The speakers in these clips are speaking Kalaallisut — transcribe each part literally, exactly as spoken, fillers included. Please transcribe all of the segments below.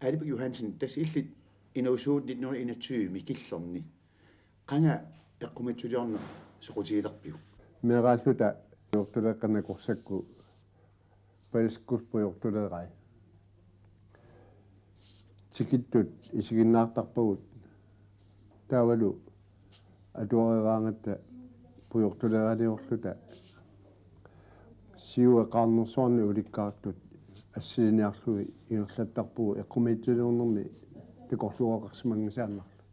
Alip Johansen, tassa illit inuusugut nitten hundrede enogtyve-mi killorni. Qanga eqqumiitsuliorneq soqutigilerpiuk? Meeraalluta pujortuleeqqannakorsakku Palasikkuup pujortuleerai. Tikittut isiginnaartarpagut taavalu atuareeraangatta pujortuleeraliorluta siueqaarnersuarni ulikkaartut assiliniarlugit ingerlattarpugut eqqumiitsuliornermi takorluugaqarsimanngisaannarluta.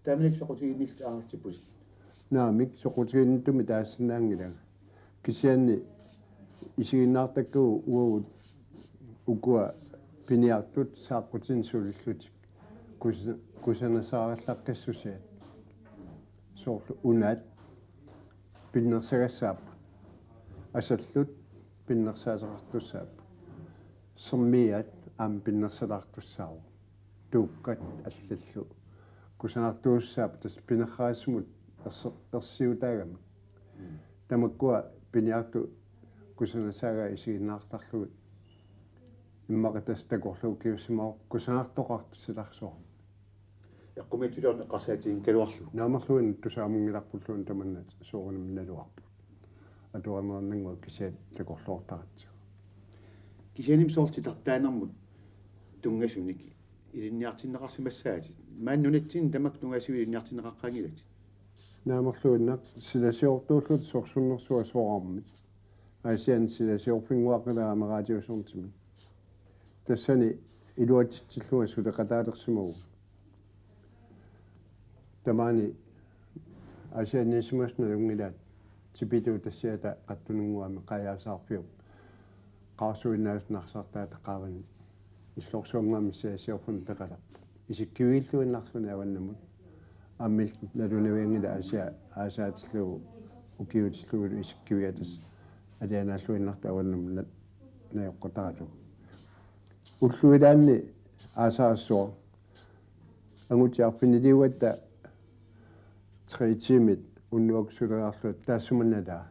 Taamanikkut soqutiginnittut aallartippusi? Naamik, soqutiginnittumik taassinnaanngilanga. Kisianni isiginnaartakkagut uagut ukua piniartut saaqqutinik sulillutik kus-, kusanassaarillaqqissusiat. Soorlu unaat pinnersagassaapput. Asallut pinnersaateqartussaapput. Sermiat aamma pinnersalaartussaavoq. Tuukkat allallu kusanartuussaapput, tassa pinerraasumut erse-, ersiutaagamik. Tamakkua piniartut kusanassaagaat isiginnaartarlugit. Immaqa tassa takorluukkiussimavoq kusanartoqartut silarsuarmi. Eqqumiitsuliorneq eqqarsaatiginngikkaluarlugu. Naamerluinnaq tusaamunngilarpulluunniit tamanna soorunami naluarput. Atuarneqarnannguaq kisiat takorloortaratsigu. Kisiannimi soorlu titartaanermut tunngasunik ilinniartinneqarsimassaatit. Maani nunatsinni tamakku tunngasunik ilinniartinneqaqqaanngilatit. Naamerluinnaq silasiortuulluta sorsunnersuaq soraarmik. Aasianni silasiorfinnguaqqilaarama radiusornitimi. Tassani iluatsitsillunga suleqataalersimavugut. Tamaani Aasianniissimasut nalunngilaat, Tibetip utassiata qattuninnguami qajaasaarfiup qaarsuinnaasup narsartaata qaavani illorsuannguamik silasiorfimmik peqalerpoq. Isikkiviilluinnarluni avannamut. Aamma illit nalunavianngilaq Aasiaat aasaatillugu ukiutillugulu isikkiviat tassa alianaalluinnartut avannamut na-, najoqqutaralugu. Ullut ilaanni aasaassuaq angutit arfiniliugatta tre tiimit unnuaq suleriarluta taassuma nalaa.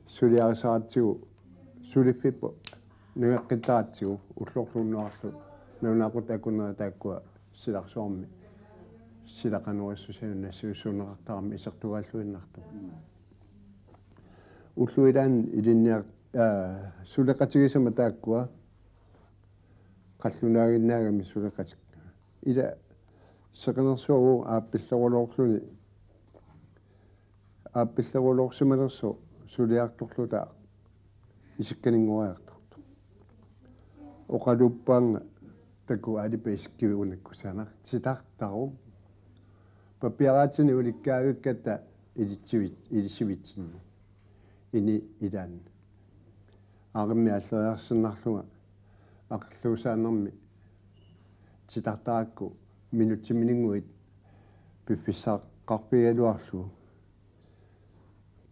Suliarisaratsigu suliffipput nangeqqittaratsigu ullorlu unnuarlu nalunaaqutaq akunneri taakkua silarsuarmi silaqanurissusianut nassiussuunneqartaramik isertugaalluinnartumik. Ullut ilaanni ilinniar-, aa, suleqatigisama taakkua qallunaaginnaagamik suleqatikka. Ila seqinersuaq aappilleruloorluni, aappilleruloorsimalersoq suliartorluta isikkaninngoriartortoq. Oqaluuppaanga takuuk Alip isikkiviunak kusanaq, titartaruk. Pappiaraatinik ulikkaavikkatta ilitsivit-, ilissivitsinni. Ini ilaanni. Aarimmi alleriarsinnarlunga aqerluusaannarmi titartarakku minutsiminnguit piffissaqarfigigaluarlugu.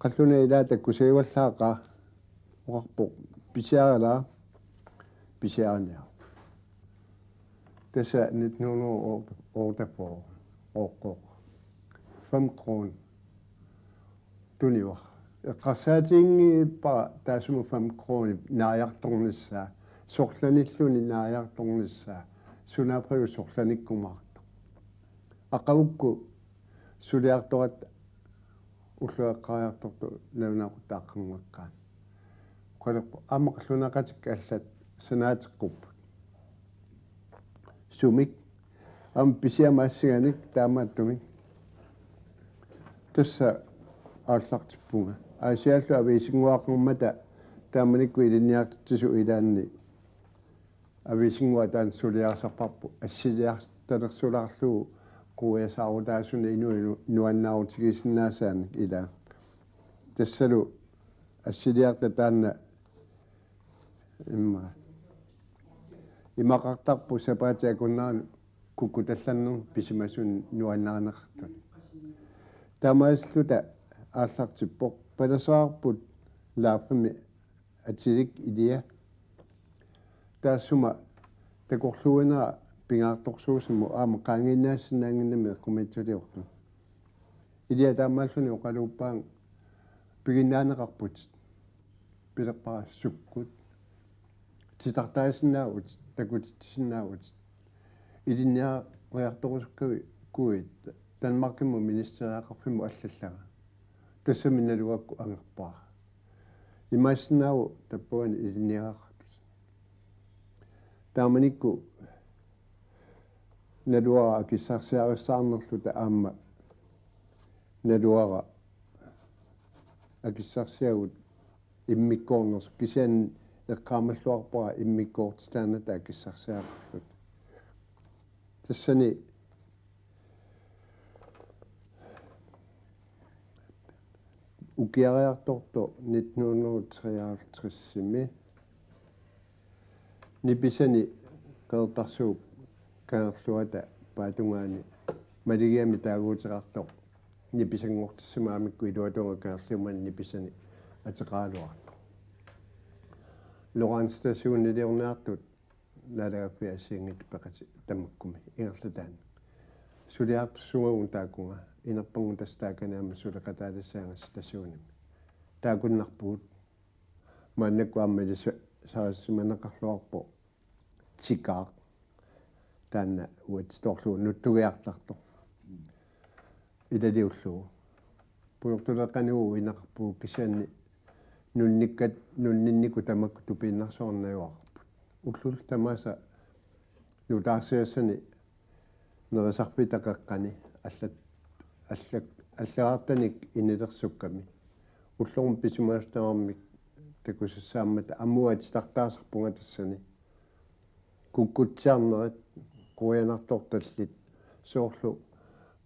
Qallunaat ilaata kusagivallaaqaaq, oqarpoq: "Pisiaralaa." Pisiariniarpoq. Tassa nitten hundrede og otteogfyrre, oqqoq. Fem kroner. Tuniva. Eqqarsaatiginngilara taassuma fem kroner naajartornissaa. Sorlanilluni naajartornissaa. Sunaaffalu sorlanikkumaartoq. Aqagukku suliartoratta ulluaqqariartortoq nalunaaqutaq aqqanguakkaat. Oqalerpoq: "Aamma qallunaaqatikka allat sanaateqqupput." "Sumik?" "Aamma pisiama assinganik taamaattumik." Tassa aallartippunga. Aasiallu aviisinnguaqarmata taamanikkut ilinniartitsisut ilaanni aviisinnguaq taanna suliarisarparput assiliartalerulaarlugu quiasaarutaasunik inuit nu-, nuannaarutigisinnaasaanik ilaa. Tassalu assiliarta taanna imma-, imaqartarpoq sapaatip akunnerani kukkutallannermik pisimasunik nuannarineqartunik. Taamaalilluta aallartippoq, palasaarput laaffami atilik ilia. Taassuma takorluuinera pingaartorsuusimavoq aamma qaangiinnaassinnaannginnami eqqumiitsuliortoq. Ilia taamaalluni oqaluuppaanga: "Piginnaaneqarputit." Pilerpara: "Sukkut?" titartaasinnaavut, takutitsisinnaavut, ilinniariartorusukkagut Danmarkimut ministeriaqarfimmut allallanga. Tassami naluakku angerpara. Imaassinnaavoq tappavani ilinniagaqartusi. Taamanikkut naluara akissarsiarissaarnerluta aamma naluara akissarsiagut immikkoornersoq, kisianni eqqaamalluarpara immikkoortitaannata akissarsiaqarluta. Tassani ukiariartortoq nitten hundrede og treoghalvtredsimi nipisani Qeqertarsuup Kangerluata paatungaani Maligiami taaguuteqartoq nipisanngortissimagamikku iluatungaa Kangerluup nipisani ateqaraluartoq. Lorentz-stationniliorniartut naalagaaffiit assigiinngitsut peqatit tamakkumi ingerlataanni. Suliartussuugatta taakkununnga inerpagut tassa taakani aamma suleqataalissaanga stationimi. Taakkunnarpugut maannakkut aamma ilisarissimaneqarluarpoq Tikaaq. Taanna uatsitoorlugu nutsugiartartoq. Ilaliullugu. Pujortuleeqqanik uineqarpugut kisianni nunnikkat, nunninnikkut tamakku tupiinnarsuarnajuarput. Ullullu tamaasa nutaarsiassani nerisarfitaqeqqani allat-, allak-, allagartanik inilersukkami. Ullormut pisimasoq tamarmik takusassaammata aamma uanga titartaasarpunga tassani. Kukkutsiarnerit, quianartortallit, soorlu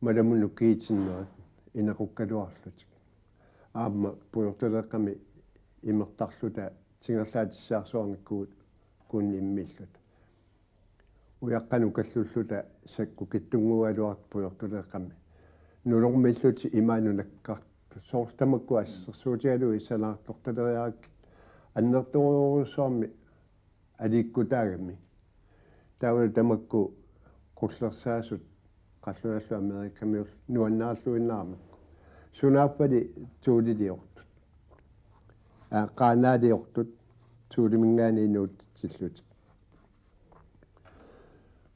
malamut nukiitinnerit inequkkaluarlutik. Aamma pujortuleeqqami imertarluta tingerlaatissiarsuarnikkuunngimmilluta. Ujaqqat nukallulluta sakkukittunnguugaluartut pujortuleeqqami. Nulormiillutik imaanut nakkartut. Soorlu tamakku assersuutigalugit sanaartortaleriarakkit annertoorujussuarmik aliikkutaagami. Taavalu tamakku qullersaasut qallunaatut Amerikamiut nuannaarluinnaaramikku. Sunaaffali Thuleliortut. Aa, Qaanaaliortut Thuleminngaanniit inuutsillutik.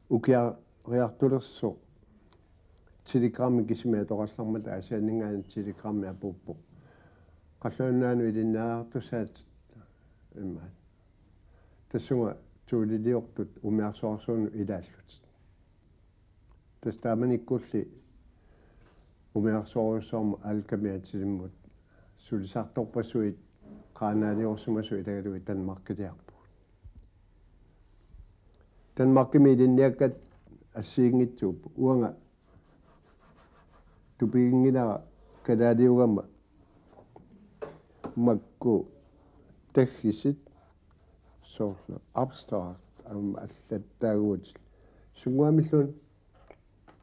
Ukiariartulersoq telegrammi kisimi atoqallarmata Aasianninngaanniit telegrammi apuuppoq. Qallunaat Nunaannut ilinniariartussaatit immaqa. Tassunga Thuleliortut umiarsuarsuarnut ilaallutik. Tassa taamanikkulli umiarsuarujussuarmut Alkami atilimmut sulisartorpassuit Qaanaaliorsimasut ilagalugit Danmarkiliarpugut. Danmarkimi ilinniakkat assigiinngitsuupput. Uanga tupiginngilara kalaaliugama makku taggisut soorlu abstrakt aamma allattaaguutillit. Sunnguamilluunniit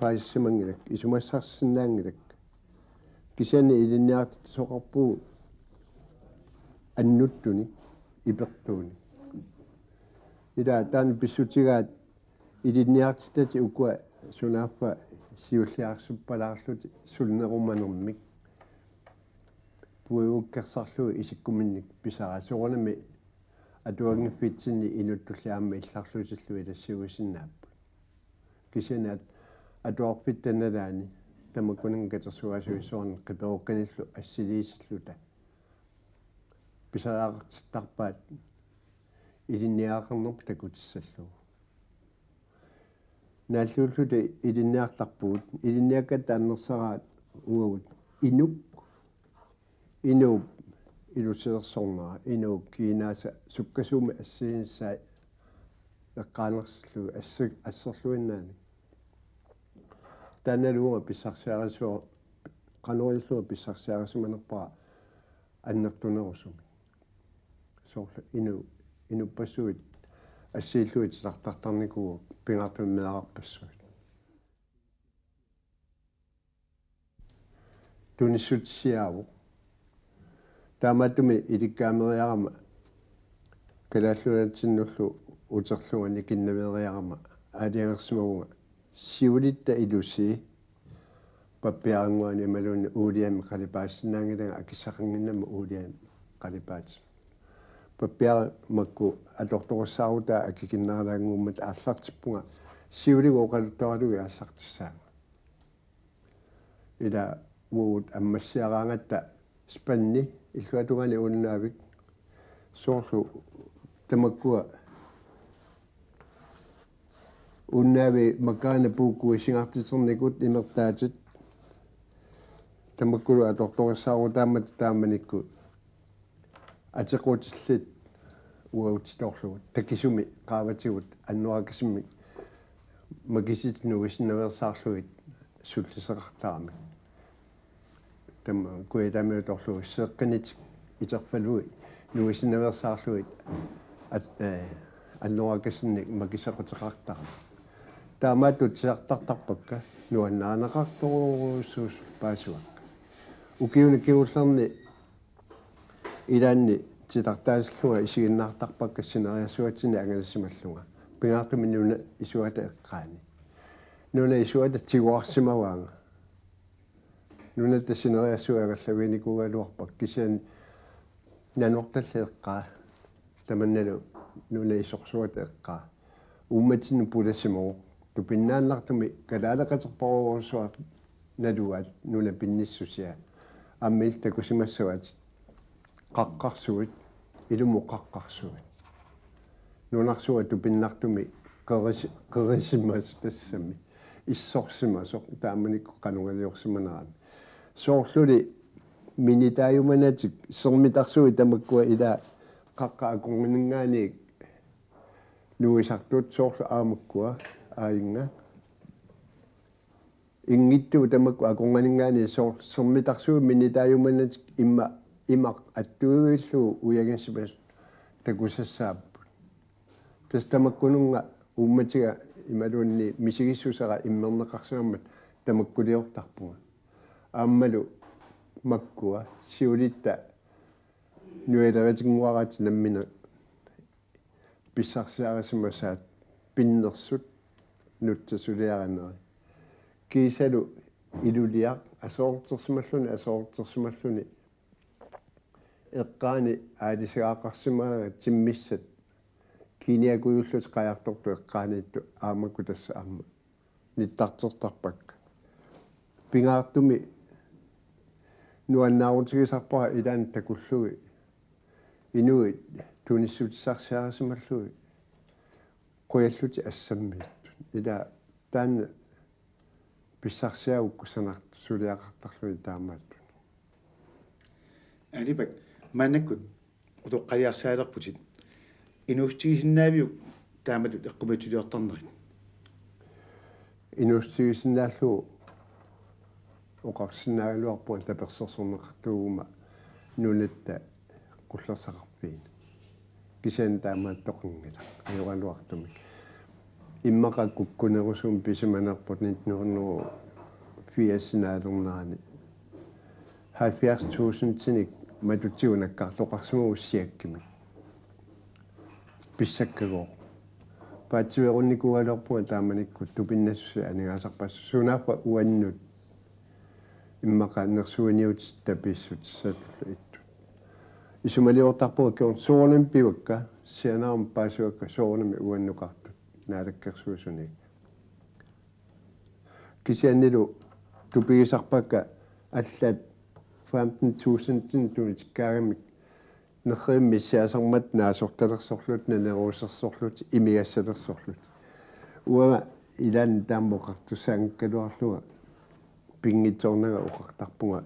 paasissimanngilakka, isumassarsinnaanngilakka. Kisianni ilinniartitsisoqarpugut annuttunik, ipertuunik. Ila taanna pissutigaat ilinniartitat ukua sunaaffa siulliarsuppalaarlutik sulinerumanermik. Puigukkersarlugu isikkuminnik pisaraat soorunami atuanngiffitsinni inuttulli aamma illarlutillu ilassiuisinnaapput. Kisianni atuarfitta nalaani tamakkununnga katersugaasivissuarni qiperukkanillu assiliisilluta pisariaqartittarpaat ilinniagaqarnerput takutissallugu. Naalliulluta ilinniartarpugut, ilinniakkatta annersaraat uagut inuk, inuup ilusilersornera, inuup kiinaasa sukkasuumik assigiinnissaa eqqaanersillugu assi-, asserluinnaanik. Taannalu uanga pissarsiarisua-, qanoq ililluta pissarsiarisimanerpara annertunerusumik. Soorlu inu-, inuppassuit assiillugit titartartarnikuupput pingaartumik meerarpassuit. Tunissutissiaavoq. Taamaattumik ilikkaameriarama kalaallit nunatsinnullu uterlunga nikinnaveeriarama aalajangersimavunga siulitta ilusii pappiarannguanut imaluunniit uuliamik qalipaasinnaanngilanga akissaqannginnama uuliamik qalipaatit. Pappiaraq makku atortorissaarutaa akikinneralaannguummata aallartippunga siuligut oqaluttuaralugit aallartissaanga. Ila uagut ammassiaraangatta spanni illuatungaani Uunnavik soorlu tamakkua Uunnavik makkaana puukkuisingartiternikut imertaatit tamakkulu atortorissaarutaammata taamanikkut atequtillit uagutsitorlugu takisumik qaavatigut annorakasimmik makisitik nuisinnaveersaarlugit sulliseqartaramik. Tamakku Kujataamiutorlugu seeqqanitik iterfalugit nuisinnaveersaarlugit at-, eh, annorakasinnik makisequteqartaramik. Taamaattut titartartarpakka nuannarineqartorujussuusut paasivakka. Ukiuni kingullerni ilaanni titartaasillunga isiginnaartarpakka sineriassuatsinni angalasimallunga. Pingaartumik nunap isuata eqqaani. Nunap isuata tiguarsimavaanga. Nunatta sineriassuat angallaviginikuugaluarpakka kisianni Nanortallip eqqaa. Tamannalu nunap isorsuata eqqaa. Uummatinnut pulasimavoq. Tupinnaannartumik kalaaleqaterparujussuaq naluaat nunap pinnissusia. Aamma illit takusimassavatit qaqqarsuit, ilumut qaqqarsuit. Nunarsuaq tupinnartumik qeris-, qerisimasoq tassami. Issorsimasoq taamanikkut qanungaliorsimanerani. Soorluli minitaajumanatik sermitarsuit tamakkua ila qaqqat akornanninngaanniit nuisartut soorlu aamakkua aajinnga. Inngitsuut tamakku akornanninngaanniit soorlu sermitarsuit minitaajumanatik ima-, imaq attuivillugu ujagissimasut takusassaapput. Tassa tamakkununnga uummatiga imaluunniit misigissusera immerneqarsimammat tamakkuliortarpunga. Aammalu makkua siulitta nujaleritinnguaratik nammineq pissarsiarisimasaat pinnersut nutsat suliarineri. Kiisalu iluliaq aserortersimalluni, aserortersimalluni eqqaani aalisagaqarsimagaa timmissat kiiniakujullutik qajartortut eqqaaniittut aamma kutassat aamma nittartertarpakka. Pingaartumik nuannaarutigisarpara ilaanni takullugit inuit tunissutissarsiarisimallugit qujallutik assammiittut. Ila taanna pissarsiagut kusanartut suliaqartarlugit taamaattut. Alipak, maannakkut utoqqaliarsaalerputit. Inuussutigisinnaaviuk taamatut eqqumiitsuliortarnerit? Inuussutigisinnaallugu oqarsinnaagaluarpunga tapersersorneqartuuguma nunatta qullersaqarfiini. Kisianni taamaattoqanngilaq ajoraluartumik. Immaqa kukkunerusumik pisimanerput nitten hundrede firs naalernerani halvfjerds tusindinik matutsigu nakkartoqarsimavugut siakkimik. Pissakkagooq. Paatsiveerunnikuugaluarpunga taamanikkut tupinnassusia aningaasarpassuit. Sunaaffa uannut immaqa nersuiniutit tapiissutissatullu ittut. Isumaliortarpunga kingorna soorunami pivakka, sianerama paasivakka soorunami uannukartut naalakkersuisuniit. Kisiannilu tupigisarpakka allat femten tusindinik tunisikkaagamik nerrivimmi issiasarmata naasortalersorlutik, naneruusersorlutik, imigassalersorlutik. Uanga ilaanni taama oqartussaanngikkaluarlunga pinngitsoornanga oqartarpunga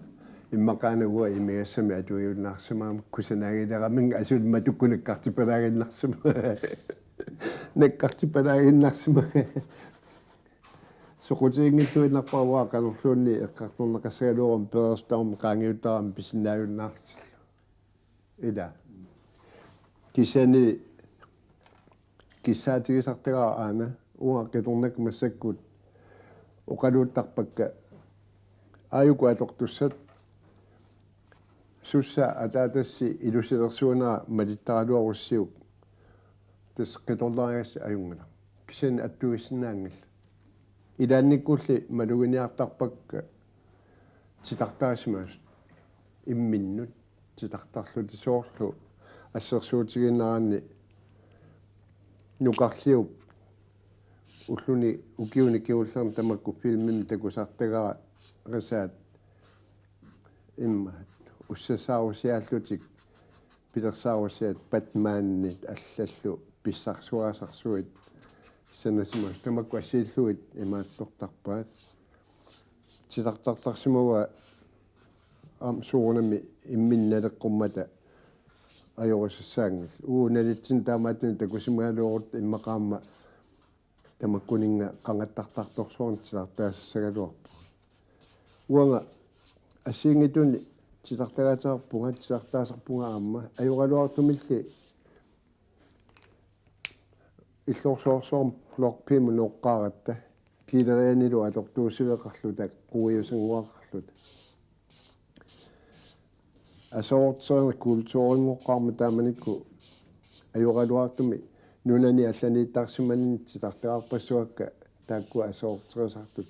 immaqaana uanga imigassamik atuiunnaarsimagama kusanaagileraminnga asuli matukkut nakkartipalaaginnarsimagama. Nakkartipalaaginnarsimagama. Soqutiginngilluinnarpara uanga qanorluunniit eqqartorneqassagaluaruma pereersutaaruma qaangiuttarama pisinnaajunnaarlutillu. Ila. Kisianni kissaatigisartagara aana uanga qitornakkut massakkut oqaluuttarpakka aajuku atortussat sussa ataatassi ilusilersuinera malittaraluarussiuk tassa qitornarigassi ajunngilaq. Kisianni attuissinnaanngillat. Ilaannikkulli maluginiartarpakka titartaasimasut imminnut titartarlutik soorlu Assersuutigiinnaraanni nukarliup ulluni ukiuni kingullerni tamakku filmimik takusartagarisaat immaqa ussassaarusiaallutik pilersaarusiat Batmanit allallu pissarsuaasarsuit sanasimasoq tamakku assiillugit imaattortarpaat. Titartartarsimavaa aamma soorunami imminut naleqqummata ajorisassaanngillat. Uagut nalitsinni taamaattunik takusimagaluarutta immaqa aamma tamakkuninnga qangattartartorsuarnik titartaasassagaluarpugut. Uanga assigiinngitsunik titartagaateqarpunga, titartaasarpunga aamma ajoraluartumilli illorsuarsuarmik blokkiimut nooqqaaratta kiilerianilu atortuussiveqarluta quiusannguaqarluta. Aserorterineq kulturinngoqqaarmat taamanikkut ajoraluartumik nunani allaniittarsimaninni titartagarpassuakka taakkua aserorterisartut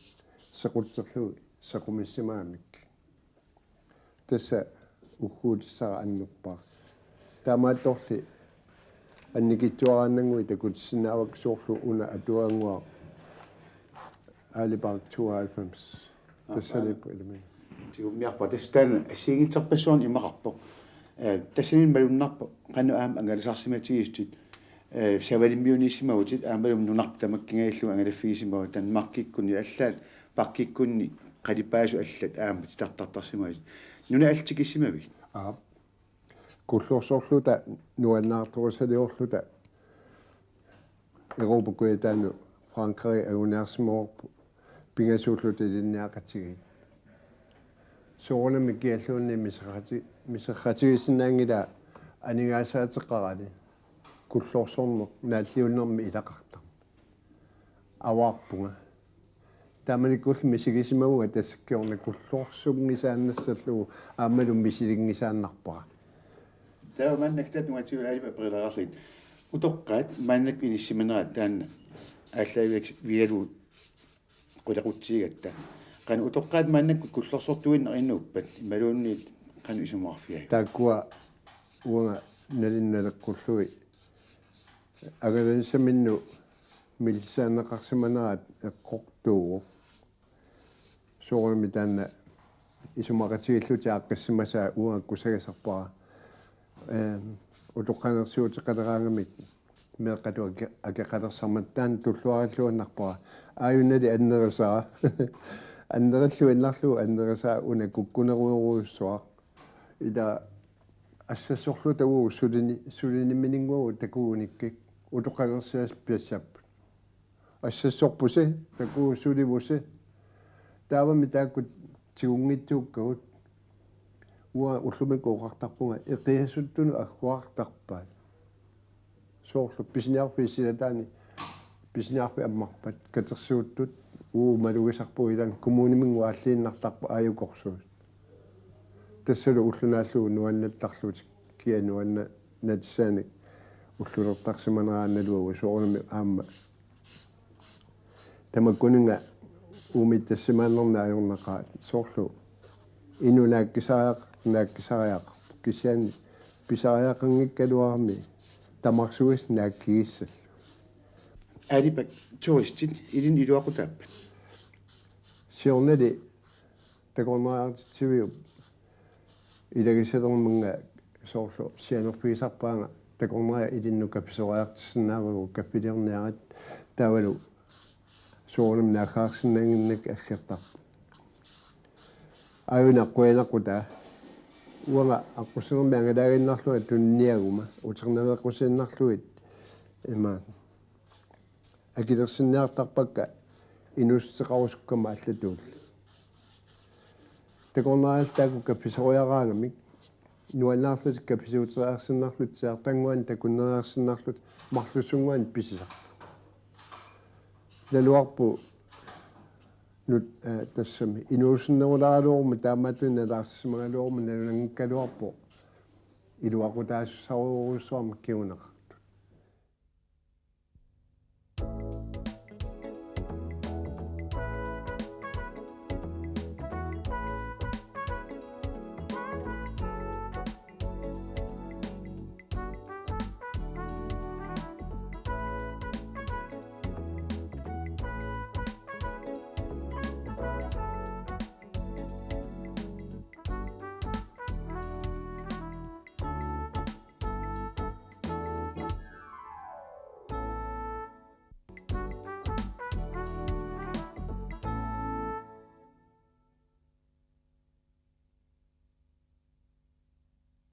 sequtserlugit sequmissimagamik. Tassa ugguutissara annerpaaq. Taamaattorli annikitsuaraannannguit takutissinnaavakka soorlu una atuagannguaq Aali Bak tooghalvfems. Tassaniippoq ilami. Tigummiarpara tassa taanna assigiinngitsorpassuarnik imaqarpoq. Eh, tassani malunnarpoq qanoq aamma angalasarsimatigiissutit, eh, savalimmiuniissimavutit aammalu nunarput tamakkingajallugu angalaffigisimavatit Danmarkikkunni allaat Bakkikkunni qalipaasut allat aamma titartartarsimavatit. Nunat allat tikissimavigit? Aap. Kullorsorluta nuannaartorisaliorluta Europa kujataanut Frankrig anguniarsimavarput pingasuulluta ilinniaqatigiit. Soorunami kialluunniit miserrati-, miserratigisinnaanngilaa aningaasaateqarali kullorsorneq naalliunnermi ilaqartarneq. Avaarpunga. Taamanikkulli misigisimavunga tassa kingorna kullorsunngisaannassallugu aammalu misilinngisaannarpara. Taava maannakkut taanna uatsiuaalipa perilaarlugit. Utoqqaat maannakkut inissimanerat taanna aallaavigalugu qulequtsiigatta. Qanoq utoqqaat maannakkut kullorsortuinnaq inuuppat imaluunniit qanoq isumaqarfigaat? Taakkua uanga nalinnaleqqullugit angalanissaminut milissaanneqarsimaneraat eqqortuuvoq. Soorunami taanna isumaqatigiillutik aaqqissimasaa uanga kusagisarpara. Ehm, utoqqanersiuteqaleraangamik meeqqatut ake-, akeqalersarmata taanna tulluarilluinnarpara. Aajunali annerisara. Annerilluinnarlugu annerisara una kukkunerujorujussuaq. Ila assassorluta uagut sulini-, sulinimininnguagut takugunikku utoqqanersiassat piassaapput. Assassorpusi, takugu sulivusi. Taavami taakku tigunngitsuukkagut. Uanga ullumikkut oqartarpunga eqiasuttunut agguartarpaat. Soorlu pisiniarfiit silataani pisiniarfik ammarpat katersuuttut uagut malugisarpugut ilaanni kommuniminnguaq aalliinnartarpoq aajukorsuut. Tassalu ulloq naallugu nuannattarlutik kia nuannaatissaanik ullulertarsimaneraat naluagut soorunami aamma tamakkuninnga uumittassimaannarneq ajornaqaaq soorlu inuk naakkisariaq-, naakkisariaqarpoq kisianni pisariaqanngikkaluarami tamarsuisa naakkigissallugu. Aali Bak, turistit ilinnut iluaqutaappat? Siornali takornariartitsiviup ilagisalermannga soorlu sianerfigisarpaanga takornariat ilinnut kaffisoriartissinnaavagut kaffiliorniarit taavalu soorunami naaggaarsinnaannginnakkit aggertarpoq. Aajuna qujanaqqutaa uanga aqqusinermi angalaaginnarlunga tuniniaguma uternaveeqqusiinnarlugit ima akilersinniartarpakka inuussuteqarusukkama allatuulli. Takornariallu taakku kaffisoriaraangamik nuannaarlutik kaffissuuteriarsinnarlutik tiartannguanik takunneriarsinnarlutik marlussunnguanik pisisartut. Naluarput nut-, eh, tassami inuusunnerulaaraluaruma taamaattunik nalaarsisimagaluaruma nalunanngikkaluarpoq iluaqutaasussaarujussuarmik kinguneqartoq.